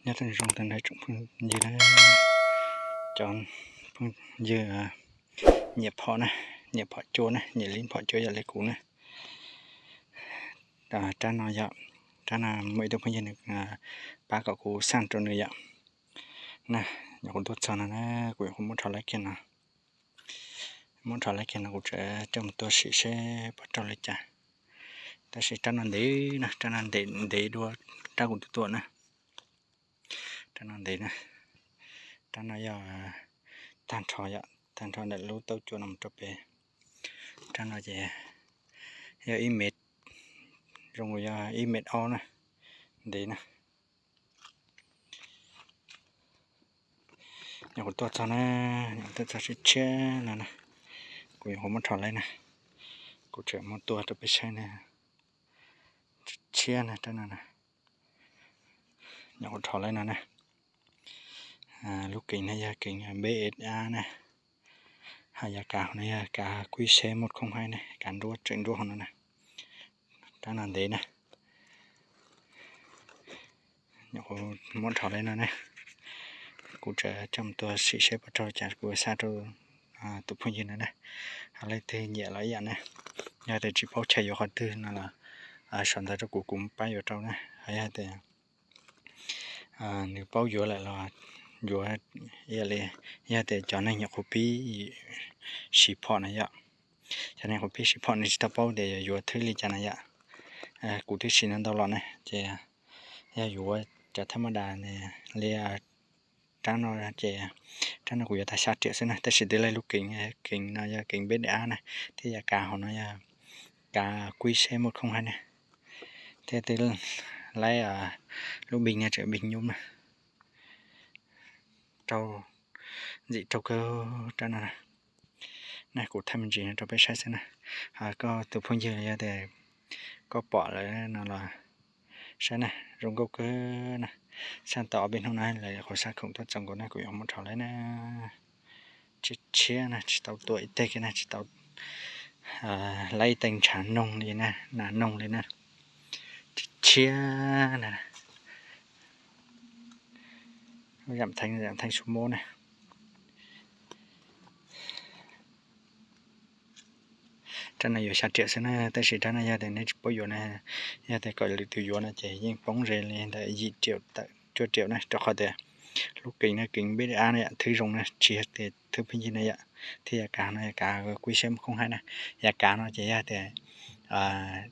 Nyob zoo tag nrho tsoom phooj ywg na, cov phooj ywg nyiam phom na, nyiam phom cua na, nyiam li phom cua yam li kuv na. Rab no yom, rab no muaj ib tug phooj ywg nws pab kom kuv xaj rau nws yom. Na, nyuam qhuav tuaj txog no na, kuv nyuam qhuav muab rho laib kiag no. Muab rho laib kiag no kuv tseem coj mus tua sim seb puas raug li cas. Tab sis rab no ntev na, rab no ntev ntev dua rab kuv tus tuaj na. Rab no ntev na, rab no yog tag nrho yom, tag nrho ntawm lub taub cua no mus rau pem. Rab no ces yog ib mev, zoo yog ib mev ob na, ntev na. Nyuam qhuav tuaj txog na, nyuam qhuav tuaj txog tshiab tshiab no na, kuv nyuam qhuav muab rho laib na, kuv tseem muab tua rau peb saib na, tshiab tshiab na, rab no na. Nyuam qhuav rho laib no na. Lub keev no yog keev B S A na, ho yav kav hauv no yog kav Quib Seb Moj Khooj Haib na, kav nruab tseem nruab hauv no na. Rab no ntev na. Nyuam qhuav muab rho laib no na, kuv tseem coj mus tua sim seb puas raug li cas kuv xa rau tus phooj ywg no na. Ho leej twg nyiam los ib yam na, yog tias tsis paub chaw yuav qhov twg no los sau ntawv rau kuv, kuv pab yuav rau na. Ho yog tias nws paub yuav lawm los yuav ib yam li, yog tias cov neeg nyuam qhuav pib siv phom na yom, cov neeg nyuam qhuav pib siv phom nws tsis tau paub tias yuav yuav thwb li cas na yom. Kuv twb siv ntau ntau los na ces yog yuav cov thaj maj das li rab no ces rab no kuv yuav tag xya riam xwb na, tab sis twb laib lub keev, keev no yog keev B S A na, thiab yav kav hauv no yog kav Quib Seb Moj Khooj Haib na, thiab twb laib lub npig no tseem npig nyub na. Raug, ntxim raug kawg rab no na. Na kuv thaij me ntsis no rau peb saib xwb na. Ho koj tus phooj ywg yog tias koj pom lawm no los saib na, zoo nkauj kawg na. Xaj tau ob peb hnub no lawv nyuam qhuav xa khoom tuaj txog nkaus na, kuv yuav muab rho laib na. Tshiab tshiab na, tsis tau tua ib teg kiag na, tsis tau laib ib teg ntshav noog li na, nas noog li na. Tshiab tshiab na. Zam Theeb, Zam Theeb Xus Mub na. Rab no yuav xya riam xwb na, tab sis rab no yog tias nej tsis paub yuav na, yog tias kom lwm tus yuav no ces yeej poob ze li ntawm yim riam tawm cuaj riam na, rau qhov tias lub keev no keev B S A na yom, thwb zoo na, tsis yog tias thwb pheej yig na yom. Thiab yav kav no yav kav Quib Seb Moj Khooj Haib na, yav kav no ces yog tias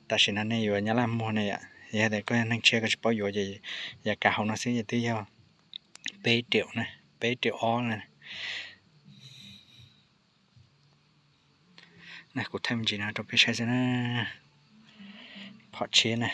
tam sim no nej yuav Nyab Laj muag na yom, yog tias koj yog neeg tshiab koj tsis paub yuav ces yav kav hauv no xwb ces twb yog peb riam na, peb riam ob na. Na kuv thaij me ntsis no rau peb saib xwb na. Phom tshiab na,